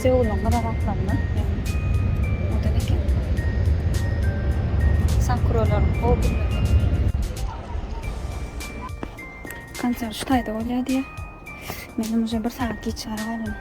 Seulyň gyraratlarynda owadan eken. Sakuralaryň gowy gülmegi. Konsert şu taýda bolýar diýýär. Menem uje bir sagat giç bara galdym.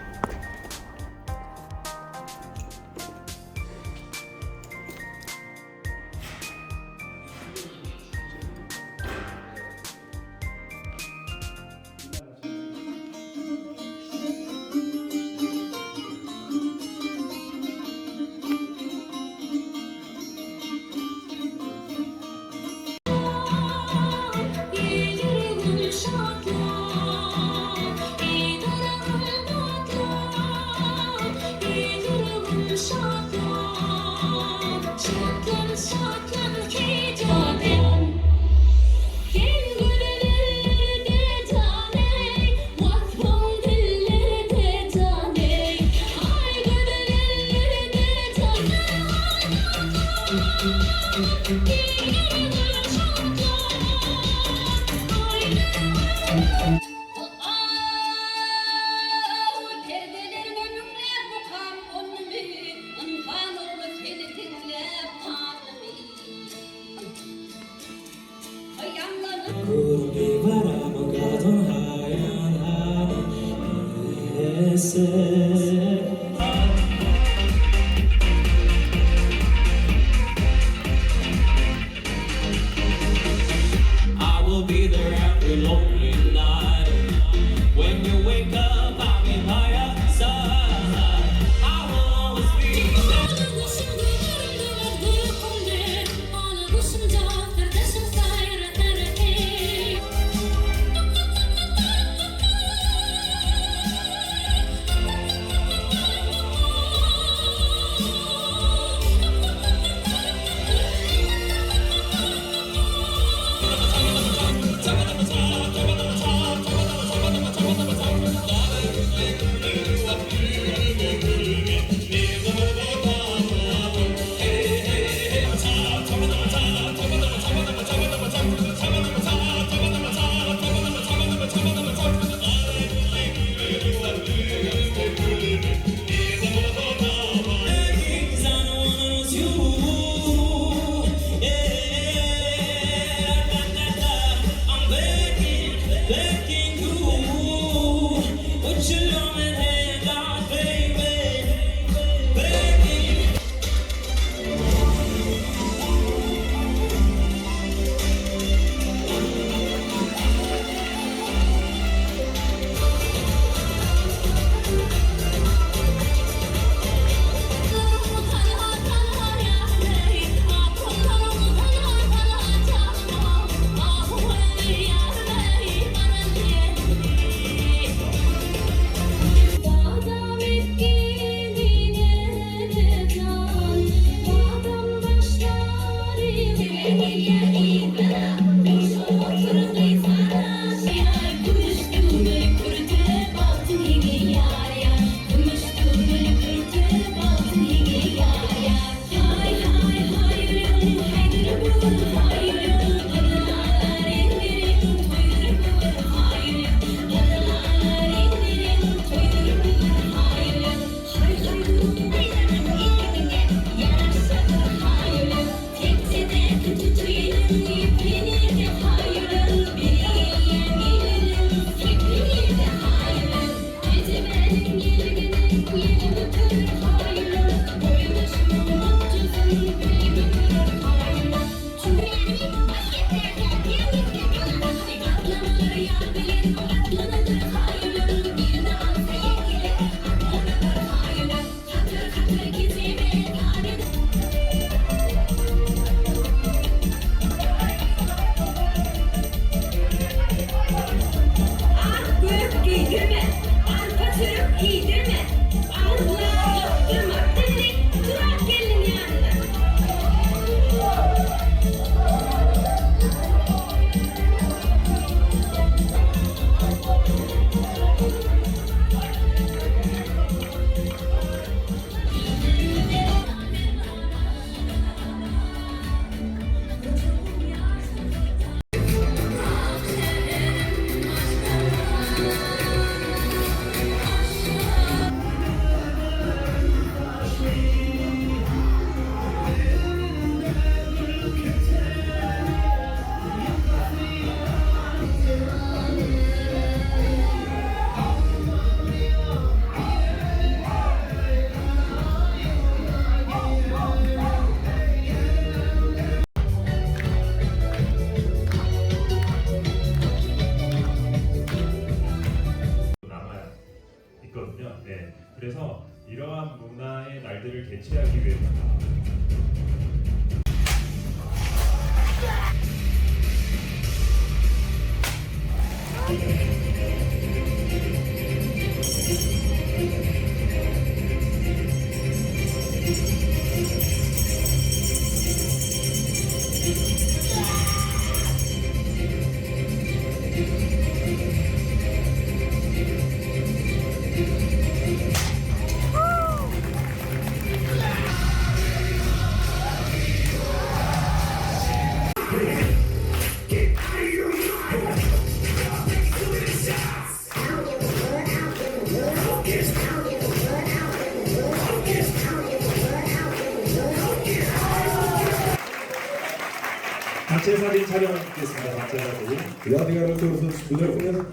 단체 사진 촬영을 듣겠습니다. 단체 사진. Ýadygärlik görüp bilersiňiz.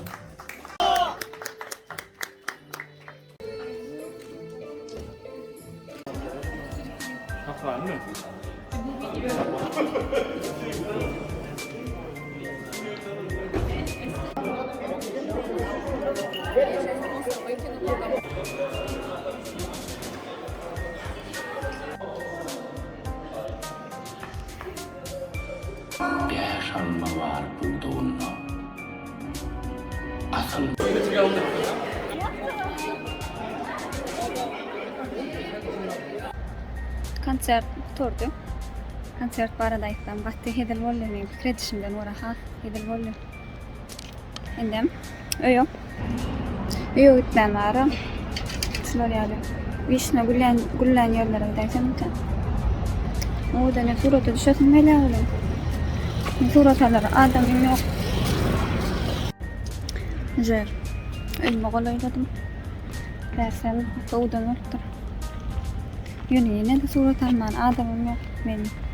Bäş alma bar pudagynda. Asyl. Konsert gutardy. Konsert barada aýtsam gaty hezil boldy meň pikir edişimden görä has hezil boldy. Indem öýe. Öýe gitmän bara şular ýaly wişne güllän güllän ýerlere gidäýsemmikä? Owadan hem surata düşesim gelýär welin. Surat alar adamym ýok. Jer. Öýüme golaýladym. Bärsem, gowudan bolupdyr. Ýöne ýene-de surat alman adamym ýok meniň.